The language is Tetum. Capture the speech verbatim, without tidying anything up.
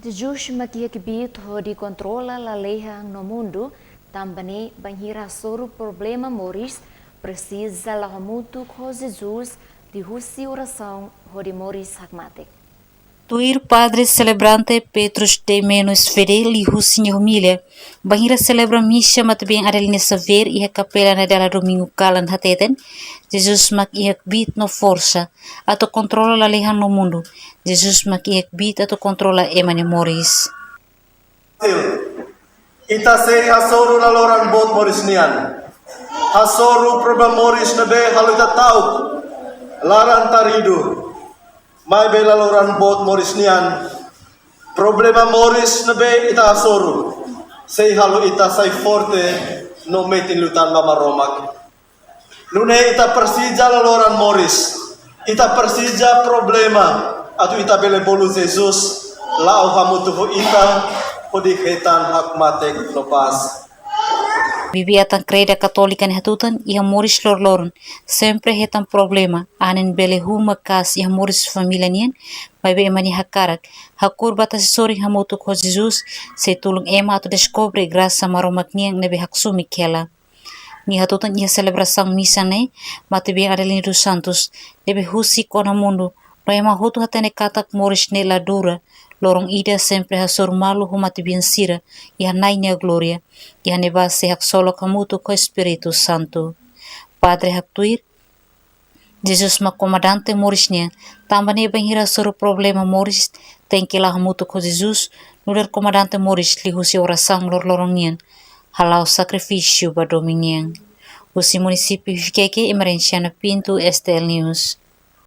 Jesus mak iha kbiit hodi kontrola lalehan no mundu, tanba ne'e bainhira hasoru problema moris, presiza la'o hamutuk ho Jesus liuhusi orasaun hodi moris hakmatek. Tuir Padre Selebrante Petrus de Meno S V D liuhusi nia homília, bainhira selebra misa matebian Adelina Xavier iha kapela Nederlândia domingu kalan hateten, Jesus mak iha kbiit no forsa atu kontrola lalehan no mundu. Jesus mak iha kbiit atu kontrola ema nia moris. Ita sei hasoru laloran boot moris nian. Hasoru problema moris ne'ebé halo ita ta'uk, laran taridu. Maibé laloran boot moris nian, problema moris ne'ebé ita hasoru sei halo ita sai forte no metin liután ba Maromak. Nune'e ita presiza laloran moris, ita presiza problema, atu ita bele bolu Jesus la'o hamutuk ho ita, hodi hetan hakmatek no pás. Bibi-atan Kreda Katólika ne'e hatutan, iha moris loroloron sempre hetan problema, anin bele huma kas iha moris família nian, maibé ema nia hakarak, hakur ba tasi sorin hamutuk ho Jesus, sei tulun ema atu deskobre grasa Maromak nian ne'ebé haksomi kela. Nia hatutan iha selebrasaun misa ne'e, matebian Adelina dos Santos, ne'ebé husik ona mundu, no ema hotu hatene katak moris ne'e la dura, loron ida sempre hasoru malu ho matebian sira iha Na'i nia glória, iha ne'ebá sei haksolok hamutuk ho Espíritu Santu. Padre haktuir, Jesus mak komandante moris nian, tanba ne'e bainhira hasoru problema moris, tenke la'o hamutuk ho Jesus, nu'udar komandante moris liuhusi orasaun loroloron nian, hala'o sakrifísiu ba domin nian. Husi munisípiu Viqueque, Emerenciana Pinto, S T L News.